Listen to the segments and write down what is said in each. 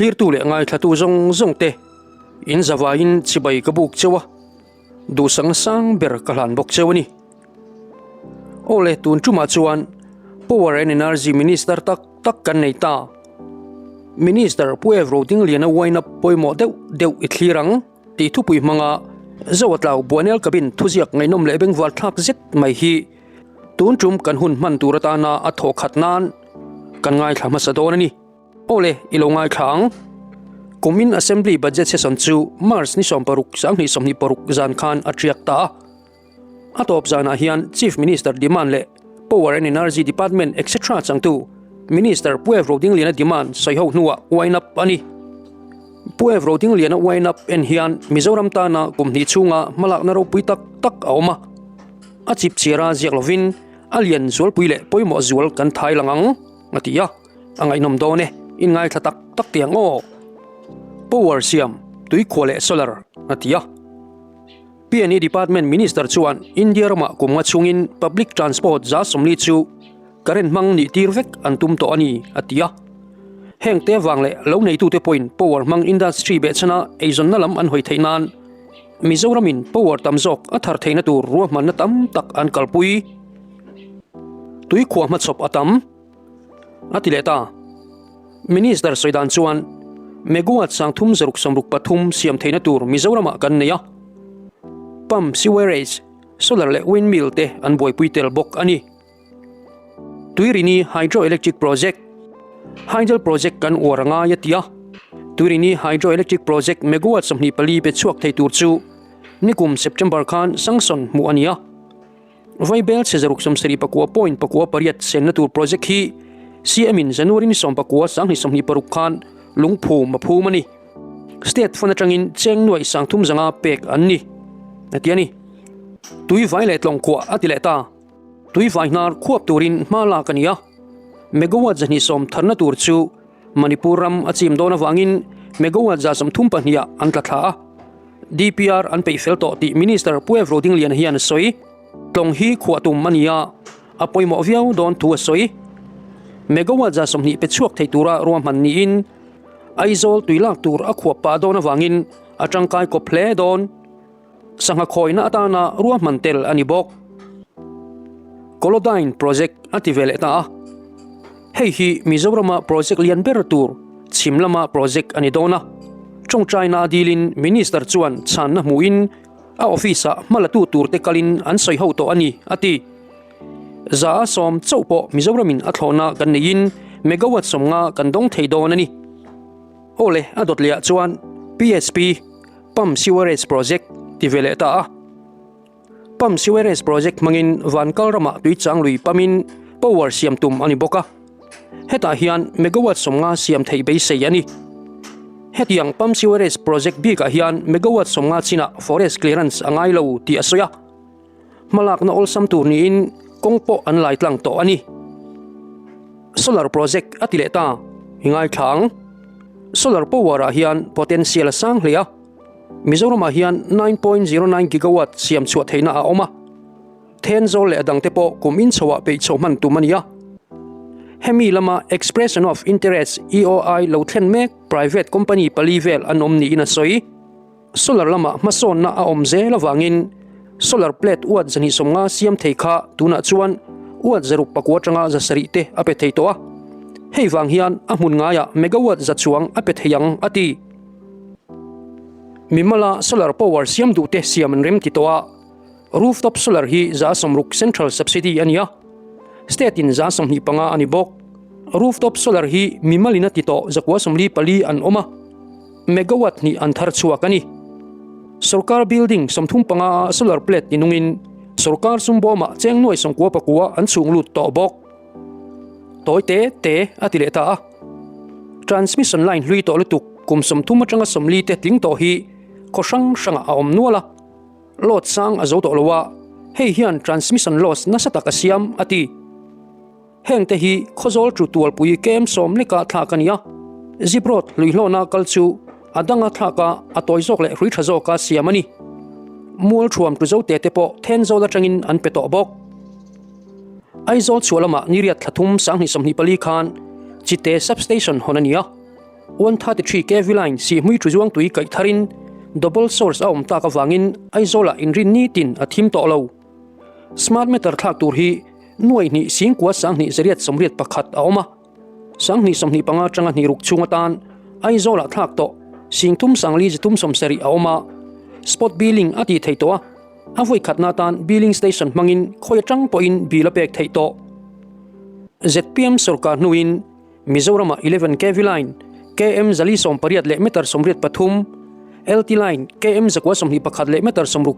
Thlirtu leh ngaithlatu zawng zawng te in zavaiin chibai ka buk cheu a, duhsakna sang ber ka hlan bawk cheu a ni. Aw le, tun tumah chuan Power and Energy Minister tak tak kan nei ta. Minister Pu Ev Rodingliana uaina pawimawh deuh deuh i thlir ang tih thupui hmanga Zoatlau Buanel Cabin thuziak ngaihnawm leh bengval thlak zet mai hi tun tum kan hun hman tur atana a thawh khat nan kan ngaithla hmasa dawn a ni. Awle, i lo ngaithla ang. Kumin Assembly Budget Session chu March ni 16, 2026 zan khan a tiak ta a. A tawp zanah hian Chief Minister demand leh Power and Energy Department etc changtu Minister Pu Ev Rodingliana demand sawiho hnuah wind up a ni. Pu Ev Rodingliana wind up en hian Mizoram tana kum hnih chhunga hmalakna ropui tak tak a awm a. A chip chhiara ziak lovin a lian zualpui leh pawimawh zual kan thai lang ang, a ti a. A ngaihnawm dawn e, in ngaithla tak tak teh ang aw. Power siam, tuikhua leh solar, a ti a. PNE Department Minister chuan India ramah kum nga chhungin public transport 40 chu current hmang nih tir vek an tum tawh a ni, a ti a. Heng te avang leh lo neitute pawhin power hmang industry behchhana eizawnna lam an hawi theih nan Mizoramin power tam zawk a thar theihna tur ruahmanna tam tak an kalpui. Tuikhuah hmachhawp a tam. A ti leh ta. Minister sawi dan chuan megawatt 363 siam theihna tur Mizoramah kan nei a. Pump sewerage, solar leh windmill te an buaipui tel bawk a ni. Tuirini Hydroelectric Project, Hydel Project kan uar a ngai a ti a. Tuirini Hydroelectric Project megawatt 24 pe chhuak thei tur chu nikum September khan sanction hmuh a ni a. Vaibel chhe 679.98 senna tur project hi CM in January ni 19 2026 khan lungphum a phum a ni. State fund atangin cheng nuaih 30 zanga pek an ni, a ti a ni. Tui vai leh tlawng khuah a ti leh ta. Tui vai hnar khuap turin hma lak a ni a. Megawatt 210 tharna tur chu Manipur ram a chim dawn avangin megawatt 32 ah an tla thla a. DPR an peih fel tawh tih Minister Pu Ev Rodingliana hian a sawi. Tlawng hi khuah tum a ni a, a pawimawh viau dawn thu a sawi. Megawatt 20 pe chhuak thei tura ruahman niin Aizawl tui lak tur a khuap pah dawn avangin a tangkai kawp hle dawn. Sangha khawina atana ruahman tel a ni bawk. Kolodyne Project a ti ve leh ta a. Hei hi Mizorama project lian ber tur chhim lama project a ni dawn a. Tawngtaina a dilin Minister chuan chhanna hmuhin a office-ah hmalatu turte kalin an sawi ho tawh a ni, a ti. 110 chauh pawh Mizoramin a thlawhna kan neihin megawatt 50 kan dawng thei dawn a ni. Aw le, a dawt lehah chuan PSP, Pump Sewerage Project, ti ve leh ta a. Pump Sewerage Project hmangin Vankal ramah tui chang lui pumpin power siam tum a ni bawk a. Hetah hian megawatt 50 siam theih beisei a ni. Hetiang Pump Sewerage Project bikah hian megawatt 50 chinah forest clearance a ngai lo tih a sawi a. Hmalakna awlsam tur niin kawng pawh an lai tlang tawh a ni. Solar Project a ti leh ta, i ngaithla ang. Solar power ah hian potential a sang hle a. Mizoramah hian 9.09 gigawatt siam chhuah theihna a awm a, Thenzawl leh a dangte pawh kum inchhoah peih chho hman tum a ni a. Hemi lama Expression of Interest, EOI, lo thlen mek private company pali vel an awm niin a sawi. Solar lama hmasawnna a awm zel avangin solar plate uat 250 siam thei kha tunah chuan uat 609 atanga 700 te a pe thei tawh a. Hei vang hian a hmun ngaiah megawatt za chuang a pe thei ang, a ti. Mimala solar power siam duh te siam an rem ti tawh a, rooftop solar hi 60 central subsidy a ni a, state in 25 a ni bawk. Rooftop solar hi mimalin a ti tawh 944 an awm a, megawatt hnih an thar chhuak a ni. Sorkar building 35 ah solar plate ti nungin sorkar sumbawmah cheng nuai 99 an chhung lut tawh bawk. Tawi te te a ti leh ta a. Transmission line hlui tawh lutuk kum 30 atanga 40 te tling tawh hi khaw hrang hrangah a awm nual a. Load sang a zo tawh lo a, hei hian transmission loss nasa tak a siam a ti. Heng te hi Khawzawl chu tualpui kem sawm leka thlak a ni a. Zip road hluihlawna kal chu a danga thlak a, a tawi zawk leh hrui tha zawka siam a ni. Mual thuam tu zo te te pawh Thenzawl atangin an pe tawh bawk. Aizawl chhuah lamah ni riat thla thum 2024 khan Chite Substation hawn a ni a. 133 kv line Sihhmui thu zuang tui kaih tharin double source a awm tak avangin Aizawlah inrin nitin a thim tawh lo. Smart meter thlak tur hi nuai hnih singkua 20 881 a awm a. 2025 atanga hnih ruk chhung atan Aizawlah thlak tawh 30 437 a awm a. Spot billing a tih theih tawh a, a vawi khatna atan billing station hmangin khawi atang pawhin bill a pek theih tawh. Zpm sorkar hnuin Mizoramah 11 kv line, KM zali 18 leh meter 83, LT line, KM 921 leh meter 69,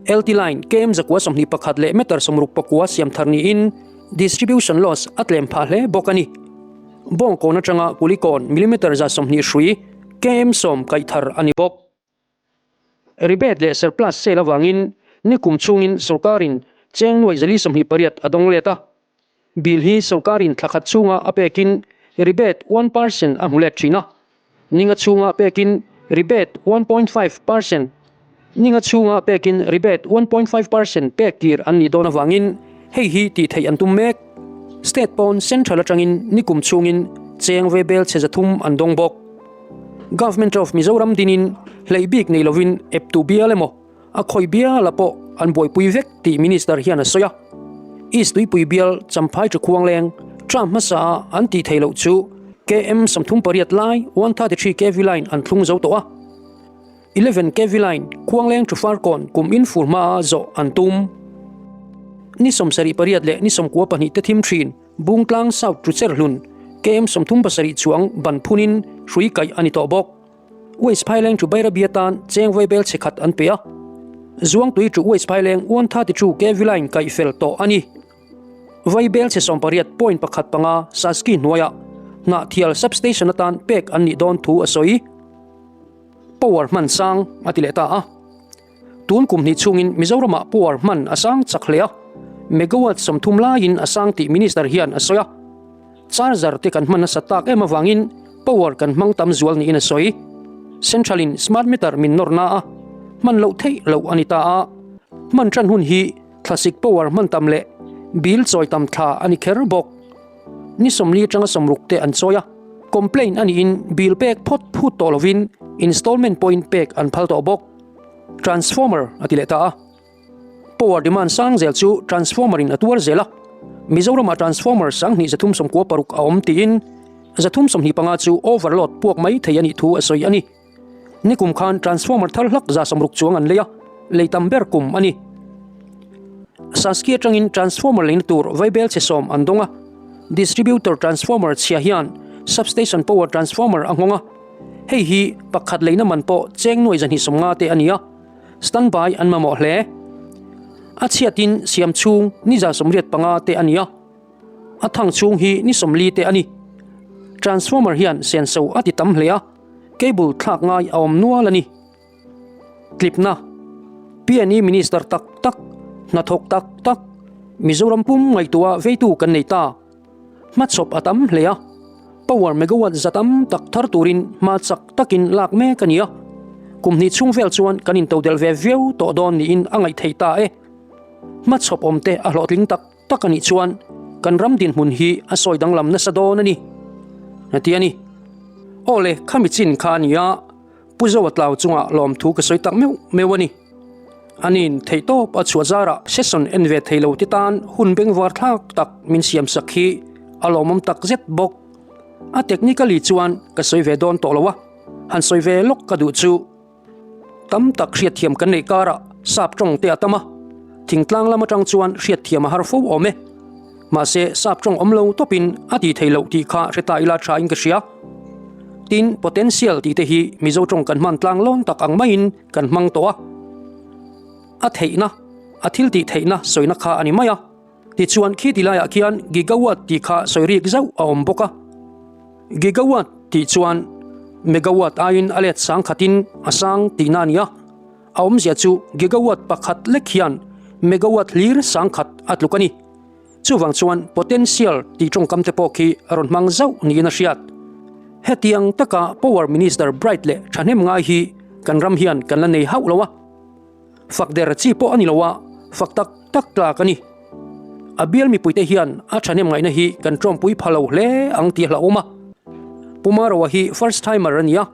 LT line, KM 921 leh meter 69 siam thar niin distribution loss a tlem phah hle bawk a ni. Bawngkawn atanga Kulikawn millimeter 120 hrui, KM 10 kaih thar a ni bawk. Rebate leh surplus sale avangin nikum chhungin sorkarin cheng nuaih 428 a dawng let a. Bill hi sorkarin thla khat chhunga a pekin rebate 1% a hmu let thin a, ninga chhunga pekin rebate 1.5%, ninga chhunga pekin rebate 1.5% pek tir an nih dawn avangin hei hi tih theih an tum mek. State pawn central atangin nikum chhungin cheng ve bel chhe 300 an dawng bawk. Government of Mizoram dinin hleih bik nei lovin eptu bial emaw, A khawi biala pawh an buaipui vek tih Minister hian a sawi a. East Tuipui bial Champhai Ṭhukhuangleng term hmasa a an tih theih loh chu KM 38 lai 133 kv line an thlung zo tawh a. 11 kv line Khuangleng Ṭhufarkawn kum in fur hmaa zawh an tum. Ni 78 leh ni 92 te thim ṭhin Bungtlang South Ṭucherhlun KM 37 chuang ban phunin hrui kaih a ni tawh bawk. Waste phaileng chu Bairabi atan cheng vaibel chhe khat an pe a, Zuangtui chu Waste phaileng 132 kv line kaih fel tawh a ni. Vaibel chhe 18 point pakhat panga Saski hnuaiah Hnahthial substation atan pek an nih dawn thu a sawi. Power hman sang a ti leh ta a. Tun kum hnih chhungin Mizoramah power hman a sang chak hle a, megawatt 30 laiin a sang tih Minister hian a sawi a. Charger te kan hman nasa tak em avangin power kan hmang tam zual niin a sawi. Central in smart meter min nawr na a, hman loh theih loh a ni ta a. Hman tan hun hi thlasik power hman tam leh bill chawi tam thla a ni kher bawk. Ni 40 atanga 60 te an chawi a, complaint a niin bill pek phawt phut tawh lovin installment pawhin pek an phal tawh bawk. Transformer a ti leh ta a. Power demand sang zel chu transformer in a tuar zel a, Mizoramah transformer 2396 a awm tiin 325 chu overload puak mai thei a nih thu a sawi a ni. Nikum khan transformer thar hlak 60 chuang an lei a, lei tam ber kum a ni. Saski atangin transformer leina tur vaibel chhe sawm an dawng a, distributor transformer chhia hian substation power transformer a nghawng a, hei hi pakhat leina man pawh cheng nuai 250 te a ni a. Standby an mamawh hle. A chhiatin siam chhung ni 85 te a ni a, a thang chhung hi ni 40 te a ni. Transformer hian senso a ti tam hle a, cable thlak ngai a awm nual a ni. Tlipna, PNE Minister tak tak, hnathawk tak tak, Mizoram pum ngaihtuah veitu kan nei ta. Hmachhawp a tam hle a, power megawatt za tam tak thar turin hma chak takin lak mek a ni a, kum hnih chhung vel chuan kan intodelh ve viau tawh dawn niin a ngaih theih ta e. Hmachhawp awmte a hlawhtling tak tak a nih chuan kan ram dinhmun hi a sawi danglam nasa dawn a ni, a ti a ni. Aw le, khami chin kha a ni a, Pu Zoa tlau chungah lawmthu ka sawi tak meuh meuh a ni. Anin theihtawp a chhuah zarah session en ve thei lo te tan hun bengvar thlak tak min siam sak hi a lawmawm tak zet bawk. A technically chuan ka sawi ve dawn tawh lo a, han sawi ve lawk ka duh chu. Tam tak hriatthiam kan neih karah sap tawng te a tam a, thingtlang lam atang chuan hriatthiam a har fo awm e. Mahse sap tawng awm lo tawpin a tih theih loh tih kha hre ta ila tha in ka hria. Tin, potential tih te hi Mizo tawng kan hman tlang lawn tak ang maiin kan hmang tawh a. A theihna, a thil tih theihna sawina kha a ni mai a. Tichuan khi ti laiah khian gigawatt tih kha sawi rik zauh a awm bawk a. Gigawatt tih chuan megawatt aiin a let sang khatin a sang tihna a ni a. A awmzia chu gigawatt pakhat lek hian megawatt hlir sang khat a tluk a ni. Chuvang chuan potential tih tawngkam te pawh khi a rawn hmang zauh niin a hriat. Hetiang taka Power Minister bright leh thahnem ngai hi kan ram hian kan la nei hauh lo a. Fak der chi pawh a ni lo a, fak tak tak tlak a ni. A bial mipuite hian a thahnem ngaihna hi kan tawmpui pha lo hle ang tih a hlauhawm a. Pu Maroa hi first timer a ni a,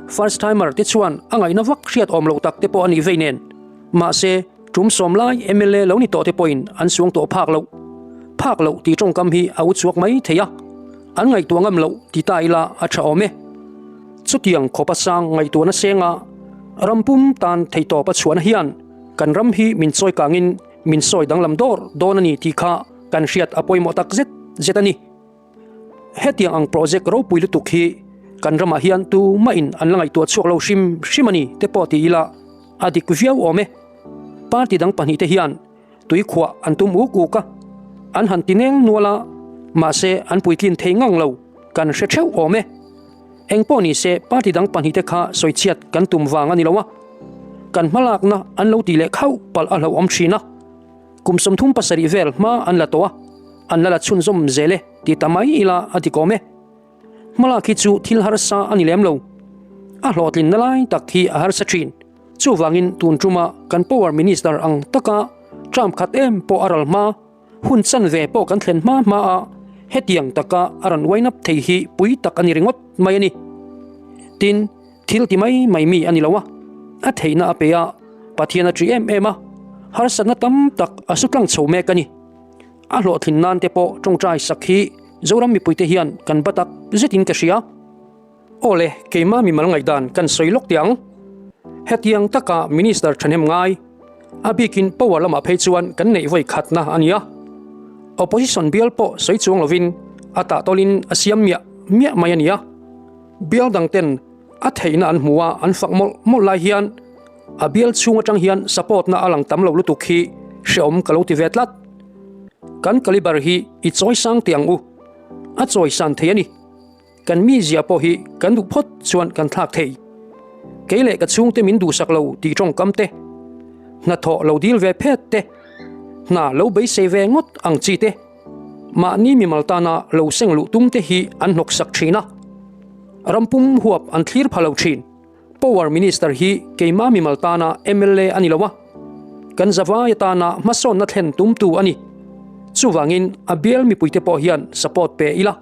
first timer te chuan a ngaihna vak hriat awm loh tak te pawh a nih vei nen. Mahse, tum sawm lai mla lo ni tawh te pawhin an suang tawh phak loh. Phak loh tih tawngkam hi a u chhuak mai thei a, an ngaihtuah ngam loh ti ta ila a tha awm e. Chutiang khawpa sang ngaihtuahna senga ram pum tan theihtawp a chhuahna hian kan ram hi min chawi kangin min sawi danglam dawr dawn a ni tih kha kan hriat a pawimawh tak zet zet a ni. Hetiang ang project ropui lutuk hi kan ramah hian tumahin an la ngaihtuah chhuak lo hrim hrim a ni te pawh ti ila a dik viau awm e. Party dang pahnihte hian tuikhuah an tum uk uk a, an han ti neng nual a, mahse an puitlin thei ngang lo kan hre theuh awm e. Eng pawh ni se party dang pahnihte kha sawichhiat kan tum vang a ni lo a, kan hmalakna an lo ti leh khauh palh a hlauhawm thin a. Kum 37 vel hma an la tawh a, an la la chhunzawm zel e ti ta mai ila a ti kawm e. Hmalak hi chu thil harsa a ni lem lo. A hlawhtlinna lai tak hi a harsa thin. Chuvangin tun tuma kan Power Minister ang taka term khat em pawh a ral hma, hun chanve pawh kan thlen hma hma a hetiang taka a rawn wind up thei hi pui tak a ni ringawt mai a ni. Tin, Thil ti mai mai mi a ni lo a, a theihna a pe a, Pathian a ṭih em em a, harsatna tam tak a su tlang chho mek a ni. A hlawhtlin nan te pawh ṭawngṭai sak hi Zoram mipuite hian kan ba tak zetin ka hria. Aw le, keimah mimal ngaihdan kan sawi lawk teh ang. Hetiang taka Minister ṭhahnem ngai, a bikin power lamah phei chuan kan neih vawi khatna a ni a. Opposition bial pawh sawi chuang lovin a tahtawlin a siam miah miah mai a ni a. Bial dang ten a theihna an hmu a, an fak mawlh mawlh lai hian a bial chhung atang hian support na a lang tam lo lutuk hi hreawm ka lo ti ve tlat. Kan caliber hi i chawi sang teh ang u, a chawi san thei a ni. Kan mizia pawh hi kan duh phawt chuan kan thlak thei. Kei leh ka chhungte min duhsak lo tih tawngkam te, hnathawh lo dil ve phet te, hna lo beisei ve ngawt ang chi te, Mahni mimal tana lo seng luh tum te hi an hnawksak thin a, ram pum huap an thlir pha lo thin. Power Minister hi keimah mimal tana mla a ni lo a, kan zavai atana hmasawnna thlen tumtu a ni. Chuvangin a bial mipuite pawh hian support pe ila.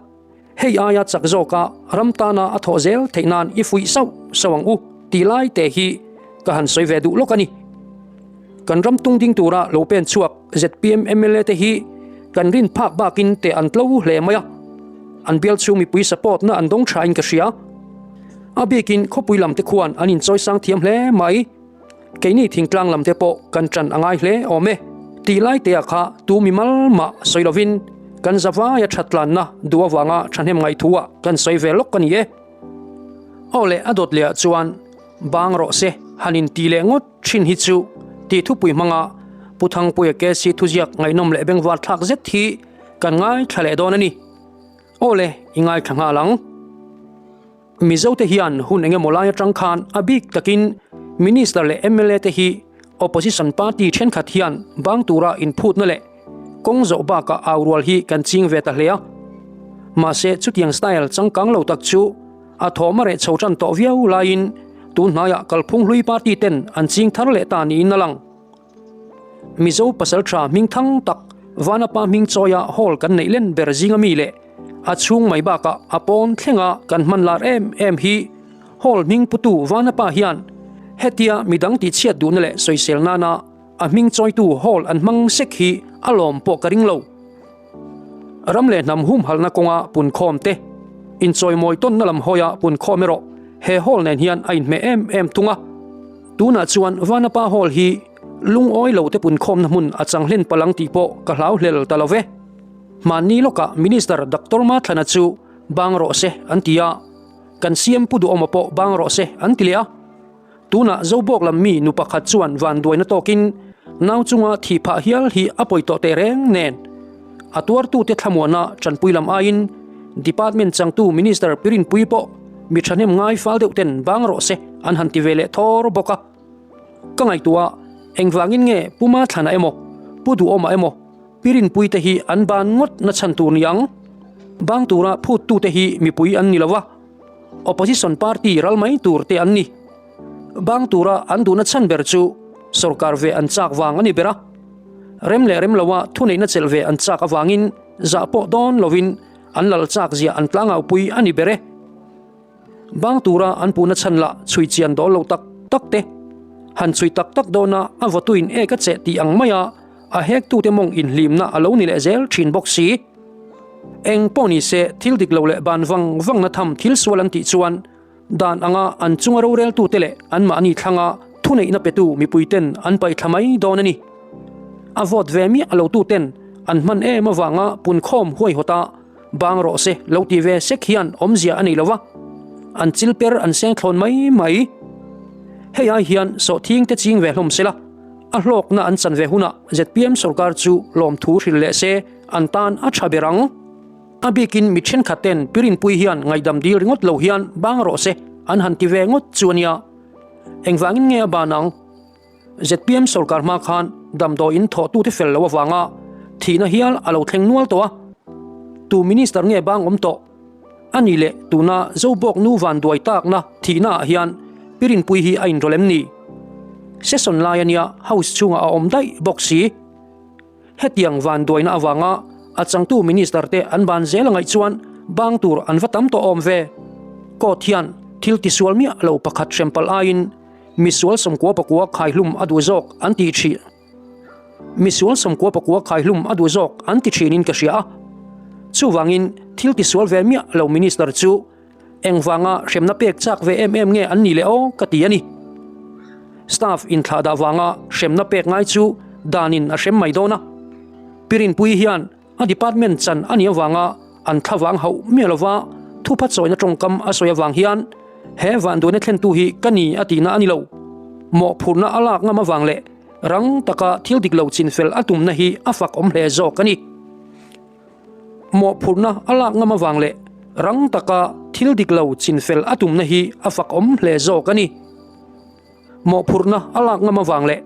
Hei aia chak zawka ram tana a thawh zel theih nan i fuih sauh sauh ang u tih lai te hi ka han sawi ve duh lawk a ni. Kan ram tung ding tura lo pen chhuak zpm mla te hi kan rin phak bakin teh an tlo hle mai a, an bial chhung mipui support na an dawng tha in ka hria. A bikin khawpui lam te khuan an inchawisang thiam hle mai. Keini thingtlang lam te pawh kan ṭan a ngai hle awm e. Tih lai te ah kha tu mi mal mah sawi lovin kan zavaia ṭhat tlanna duh avanga ṭhahnem ngaihthu ah kan sawi ve lawk a ni e. Aw leh a dawt leh ah chuan bang rawh se han in ti leh ngawt ṭhin hi chu tih thupui hmanga Pu Thangpuia KC thuziak ngaihnawm leh bengvar thlak zet hi kan ngaithla leh dawn a ni. Aw le i ngaithla nghal ang. Mizote hian hun engemaw lai atang khan a bik takin Minister leh mla te hi Opposition party thenkhat hian bang tura inphutna leh kawng zawh bakah au rual hi kan ching ve ta hle a. Mahse chutiang style changkang lo tak chu a thawm a reh chho tan tawh viau laiin tun hnaiah kalphung hlui party ten an ching thar leh ta niin a lang. Mizo pasaltha hming thang tak Vanapa hming chawia hall kan neih len ber zinga mi leh a chhung mai bakah a pawn thlenga kan hman lar em em hi hall hming putu Vanapa hian hetia midang tihchhiat duhna leh sawisel nana a hming chawitu hall an hmang sek hi a lawm pawh ka ring lo. Ram leh hnam humhalhna kawnga punkhawm te, inchawimawi tawnna lam hawia punkhawm erawh he hall nen hian a inhmeh em em thung a. Tunah chuan Vanapa Hall hi lungawi lo te punkhawmna hmun a chang hlen palang tih pawh ka hlau hlel ta lo ve. Hmanni lawkah Minister Doctor Mathlana chu bang rawh se an ti a, kan CM Pu Duhawma pawh bang rawh se an ti leh a. Tunah Zobawk lam mi nu pakhat chuan vanduaina tawkin nau chunga thih phah hial hi a pawi tawh teh reng nen a tuartute thlamuana tanpui lam aiin Department changtu Minister Pirinpui pawh mi thahnem ngai fal deuh ten bang rawh se an han ti ve leh thawr bawk a. Ka ngaihtuah engvangin nge Pu Mathlana emaw Pu Duhawma emaw Pirinpui te hi an ban ngawt na chhan tur ni ang? Bang tura phuttute hi mipui an ni lo va. Opposition party ral mai tur te an ni. Bang tura an duhna chhan ber chu sorkar ve an chak vang a ni ber a. Rem leh rem loa thuneihna chelh ve an chak avangin zah pawh dawn lovin an lal chak zia an tlangau pui a ni ber e. Bang tura an puhna chhan lah chhui chian dawl lo tak tak te. Han chhui tak tak dawna a vawtuin ek a cheh tih ang maia a hektute mawng inhlimna a lo ni leh zel thin bawk si. Eng pawh ni se thil dik lo leh ban vang vangna tham thil sual an tih chuan dan anga an chunga roreltute leh anmahni thlanga thuneihna petu mipuiten an paihthla mai dawn a ni. A vote ve miah lo tuten an hman em avanga punkhawm huaihawta Bang rawh se lo ti ve sek hian awmzia a nei lo va, an chil per an seng thlawn mai mai. Hei ai hian sawhthing te ching ve hlawm sela, a hlawkna an chan ve hunah zpm sorkar chu lawmthu hrilh leh se an tan a tha ber ang. A bikin mi thenkhat ten Pirinpui hian ngaihdam dil ringawt lo hian bang rawh se an han ti ve ngawt chu a nia. Engvangin nge a ban ang? Zpm sorkar hma khan damdawiin thawhtute fel lo avanga thihna hial a lo thleng nual tawh a, tu minister nge bang awm tawh? A ni leh tuna Zobawk nu vanduai takna thihna ah hian Pirinpui hi a inrawlh em ni? Session lai a nia house chhungah a awm daih bawk si. Hetiang vanduaina avanga a changtu minister te an ban zel a ngaih chuan bang tur an va tam tawh awm ve. Court hian thil tisual miah lo pakhat hrem palh aiin Misual 99 khaihlum a duh zawk an ti thin. Misual 99 khaihlum a duh zawk an ti thinin ka hria a. Chuvangin thil tisual ve miah lo minister chu engvanga hremna pek chak ve em em nge an nih leh aw ka ti a ni. Staff inthlahdah vanga hremna pek ngai chu danin a hrem mai dawn a. Pirinpui hian A department chan a nih avanga an thlavang hauh miah lova thupha chawina tawngkam a sawi avang hian he vanduaina thlentu hi ka ni a tihna a ni lo. Mawhphurhna a lak ngam avang leh rang taka thil dik lo chinfel a tumna hi a fak awm hle zawk a ni. Mawhphurhna a lak ngam avang leh rang taka thil dik lo chinfel a tumna hi a fak awm hle zawk a ni. Mawhphurhna a lak ngam avang leh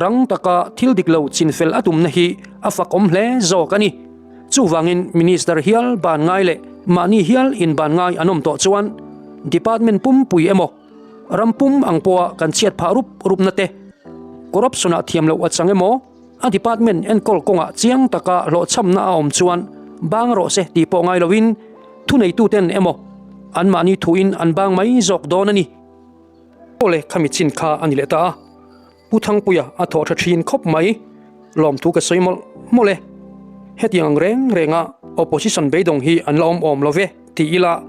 rang taka thil dik lo chinfel a tumna hi a fakawm hle zawk a ni. Chuvangin Minister hial ban ngai leh mahni hial inban ngai an awm tawh chuan Department pumpui emaw ram pum ang pawha kan chhiat phah rup rupna te, corruption-ah thiam loh a chang emaw a department enkawl kawngah chiang taka hlawhchhamna a awm chuan bang rawh se tih pawh ngai loin thuneituten emaw anmahni thuin an bang mai zawk dawn a ni. Awle khami chin kha a ni leh ta a, Pu Thangpuia a thawh tha thin khawp mai, lawmthu ka sawi mawlh mawlh e. Hetiang ang reng renga opposition beidawng hi an la awm awm lo ve ti ila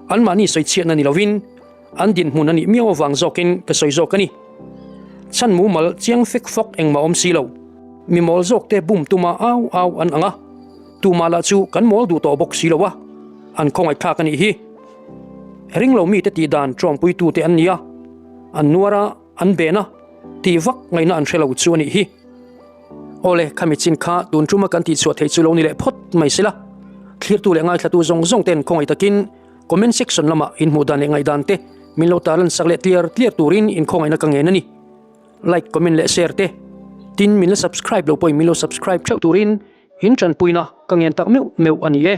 anmahni sawi chhiatna ni lovin an dinhmun a nih miau avang zawkin ka sawi zawk a ni. Chhan mumal chiang fek fawk engmah awm si lo, mi mawl zawkte bum tuma au au an ang a, tumah lah chu kan mawl duh tawh bawk si lo a, an khawngaihthlak a nih hi. Ringlo mite tih dan ṭawngpuitute an ni a, an nuar a, an ben a, tih vak ngaihna an hre lo chu a nih hi. Awle, khami chin kha tun ṭuma kan tihchhuah theih chu lo ni leh phawt mai sela. Thlirtu leh ngaithlatu zawng zawng ten khawngaih takin comment section lamah inhmuh dan leh ngaihdan te min lo tarlan sak leh tliar tliar turin inkhawngaihna ka ngen a ni. Like, comment leh share te tin min la subscribe lo pawhin min lo subscribe theuh turin in ṭanpuina ka ngen tak meuh meuh a ni e.